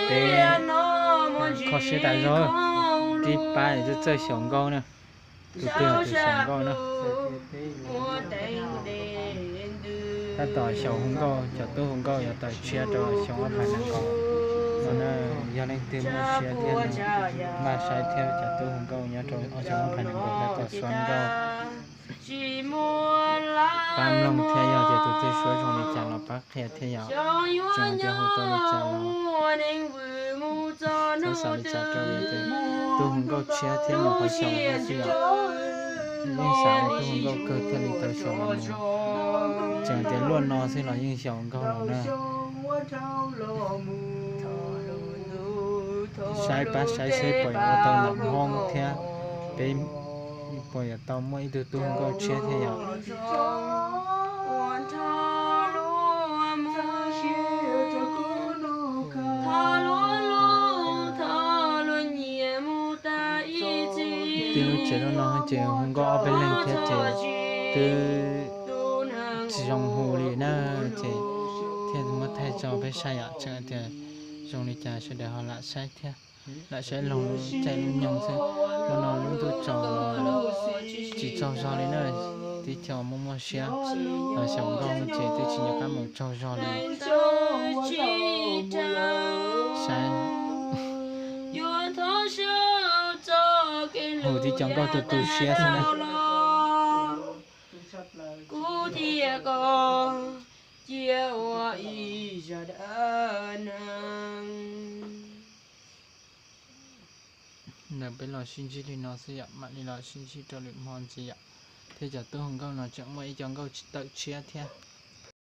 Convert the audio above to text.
Peb kho siab tas zog, rib pab txawj xyaum nkauj na. Tus twg tus xyaum nkauj na? Tab tom xyaum hu nkauj, cov tub hu nkauj yuav tawm tshiab rau xyoo ob phav nees nkaum no na. Yog leej twg muaj siab thiab no, npaj saib thiab cov tub hu nkauj nyob rau xyoo ob phav nees nkaum tab tom suav nkauj. Pab mloog thiab yog tias tus twg suav zoo li cas los pab qhia thiab yom. Tseem tias hu tau li cas los txhob xav li cas rau, tub hu nkauj tshiab thiab nyuam qhuav xyaum xwb yom. Yeej xav ua tub hu nkauj kawg thiaj li tau xyaum los mus. Tseem tias luaj no xwb los yeej xyaum nkauj los na. Saib pab saib seb puas yuav ua tau ntawm Hmoob thiab peb puas yuav tau muaj ib tug tub hu nkauj tshiab thiab yom. Twb lub tsev lub no ces hu nkauj ob peb leeg thiab ces twb tsis zoo hu li na, ces thiaj muab thaij tso peb saib yom, tseem tias zoo li cas sawv daws ho lam saib thiab. Lam saib lub caij lub nyoog xwb, lub no lub ntuj tsaus los tsis tsaug zog li na. Tib co muaj muaj siab los xyaum nkauj ces twb tsis nco qab mus tsaug zog li. Saib, hu tib co nkauj tu tu siab xwb na. Kuv thiab koj cia ua ib zaj dab neeg. Ntawm peb los sib ntsib li no xwb yom, mam li los sib ntsib rau lwm hmo ntxiv yom. Thiab cov tub hu nkauj no tseem muaj ib co nkauj tawm tshiab thiab.